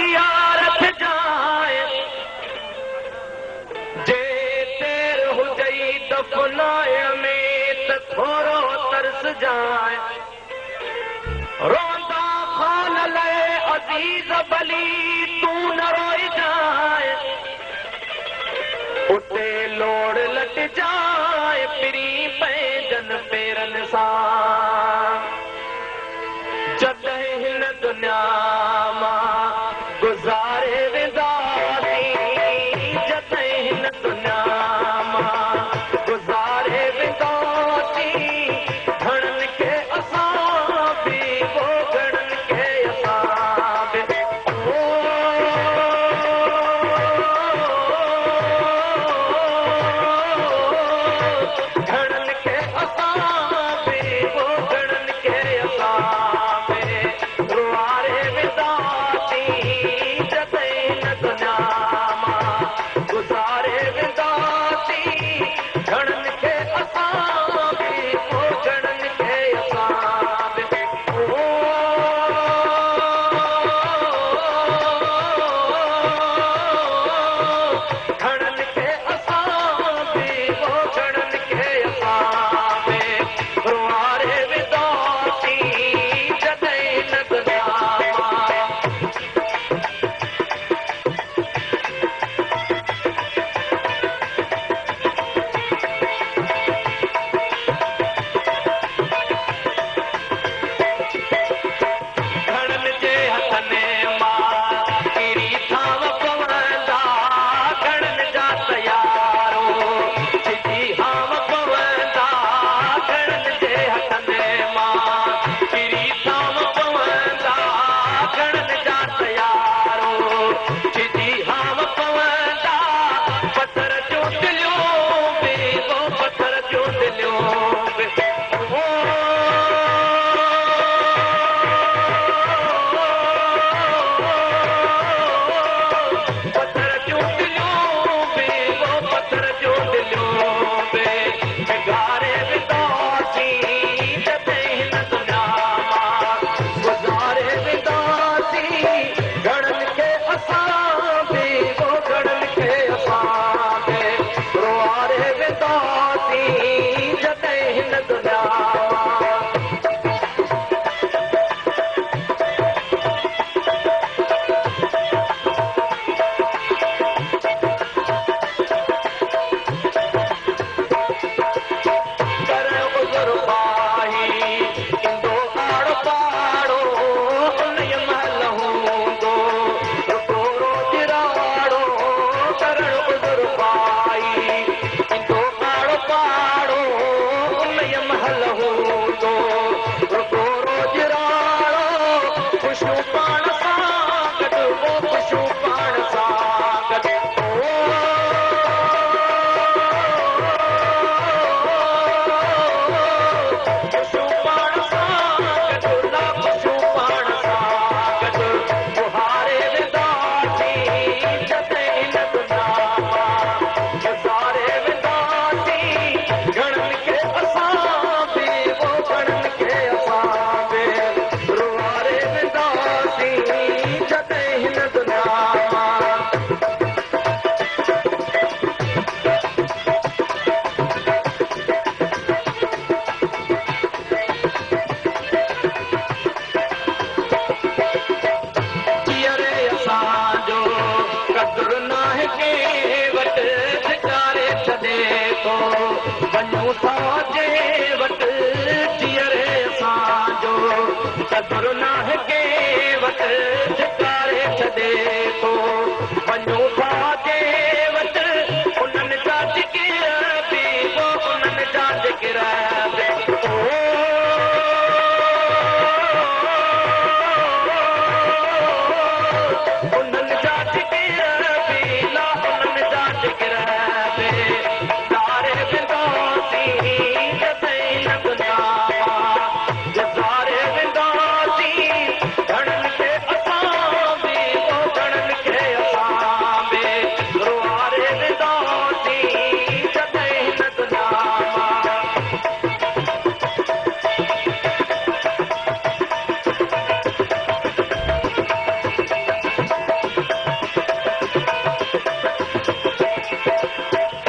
تيار ٿجانءِ، جي دير هجئي دفنائڻ ۾ ته ٿورو ترسجانءِ. روئندا خان لاءِ عزيز ڀلي تون نه روئجانءِ، اتي لوڙ لٽجانءِ پرين پنهنجن پيرن سان. جڏهن هن دنيا مان گذاري وينداسين، جڏهن هن دنيا مان گذاري وينداسين، گهڻن کي اسان به پوءِ گهڻن کي اسان به، گهڻن کي اسان به پوءِ گهڻن کي اسان به روئاري وينداسين. جڏهن هن دنيا مان گذاري وينداسين، گهڻن کي اسان به پوءِ گهڻن کي اسان به، گهڻن کي اسان به پوءِ گهڻن کي اسان به روئاري وينداسين. جڏهن هن دنيا مان گهڻن جي هٿن مان ڪري ٿانو پوندا، گهڻن جا تيارو ڇڄي هانو پوندا. گهڻن جي هٿن مان ڪري ٿانو پوندا، گهڻن جا تيارو ڇڄي هانو پوندا. پٿر جون دليون به پوءِ پٿر جون دليون به، پٿر جون دليون به پوءِ پٿر جون دليون به پگهاري وينداسين. جڏهن هن دنيا مان گذاري وينداسين، گهڻن کي اسان به پوءِ گهڻن کي اسان به روئاري وينداسين. جڏهن هن دنيا مان ڪر عذر پاهي ايندو آڙو پاڙو، ان مهل هوندو رڳو روز راڙو. ڪرڻ عذر پائي ايندو آڙو پاڙو، ان مهل هوندو رڳو روز راڙو. خوشيون پاڻ سان گڏ، پوءِ خوشيون پاڻ سان گڏ، خوشيون پاڻ سان گڏ، خوشيون پاڻ سان گڏ ٻهاري وينداسين. جڏهن هن دنيا مان گذاري وينداسين، گهڻن کي اسان به پوءِ گهڻن کي اسان به روئاري وينداسين. جڏهن هن دنيا مان جيئري اسان جو قدر ناهي ڪنهن وٽ، ڌڪاري ڇڏي ٿو وڃون ٿا جنهن وٽ. جيئري اسان جو قدر ناهي ڪنهن وٽ، ڌڪاري ڇڏي ٿو وڃون ٿا جنهن